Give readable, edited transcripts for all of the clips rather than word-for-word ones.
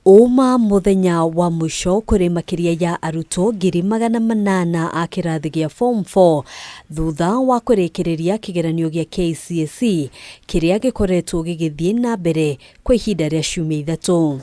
Uma mũthenya wa mũico kũrĩ makĩria ya arutwo 800,000 a kĩrathi gĩa Form 4 thutha wa kũrĩkĩrĩria kĩgeranio gĩa KCSE kĩrĩa gĩkoretwo gĩgĩthiĩ na mbere kwa ihinda rĩa ciumia 3.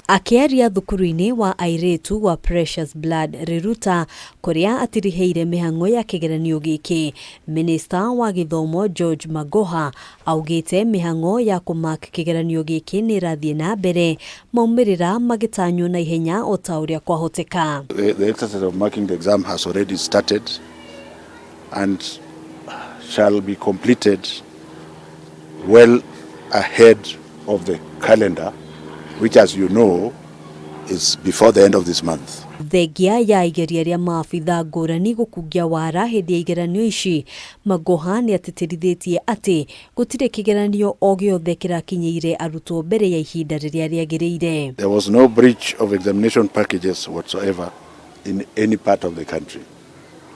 Akĩaria thukuru-inĩ wa airĩtu wa Precious Blood Riruta kũrĩa atirihĩire mĩhang'o ya kĩgeranio gĩkĩ, Minista wa gĩthomo George Magoha augĩte mĩhang'o ya kũmark kĩgeranio gĩkĩ nĩ ĩrathiĩ na mbere, maumĩrĩra magĩtanywo na ihenya o ta ũrĩa kwahoteka. The exercise of marking the exam has already started and shall be completed well ahead of the calendar, which, as you know, is before the end of this month. Thengia ya igeria rĩa maabitha ngũrani gũkungia wara hĩndĩ ya igeranio ici, Magoha nĩ atĩtĩrithĩtie atĩ gũtirĩ kĩgeranio o gĩothe kĩrakinyĩire arutwo mbere ya ihinda rĩrĩa rĩagĩrĩire. There was no breach of examination packages whatsoever in any part of the country.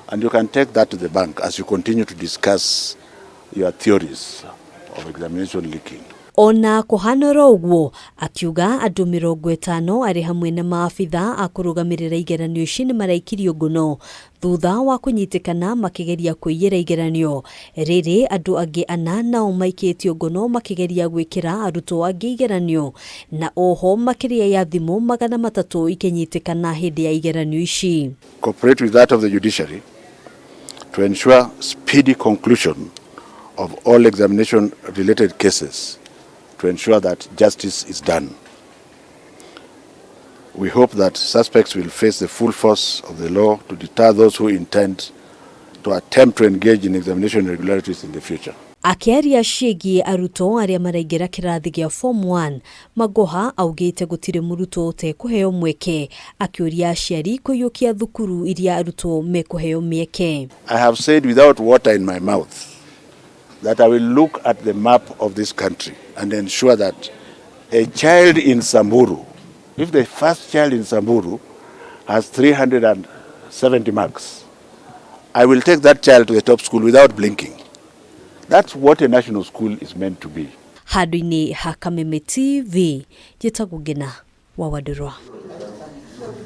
And you can take that to the bank as you continue to discuss your theories of examination leaking. Ona kũhana oro ũguo, akiuga andũ 50 arĩ hamwe na maabitha a kũrũgamĩrĩra igeranio ici nĩ maraikirio ngono thutha wa kũnyitĩkana makĩgeria kũiyĩra igeranio. Rĩrĩ andũ angĩ 4 nao maikĩtio ngono makĩgeria gwĩkĩra arutwo angĩ igeranio, na oho makĩria ya thimũ 300 ikĩnyitĩkana hĩndĩ ya igeranio ici. Cooperate with that of the judiciary to ensure speedy conclusion of all examination related cases to ensure that justice is done. We hope that suspects will face the full force of the law to deter those who intend to attempt to engage in examination irregularities in the future. Akĩaria ciĩgiĩ arutwo arĩa maraingĩra kĩrathi gĩa Form 1, Magoha augĩte gũtirĩ mũrutwo ũtekũheo mweke, akĩũria aciari kũiyũkia thukuru iria arutwo mekũheo mĩeke. I have said without water in my mouth that I will look at the map of this country and ensure that a child in Samburu, if the first child in Samburu has 370 marks, I will take that child to the top school without blinking. That's what a national school is meant to be. Handũ-inĩ ha Kameme TV, njĩtagwo Ngina wa Wandũrwa.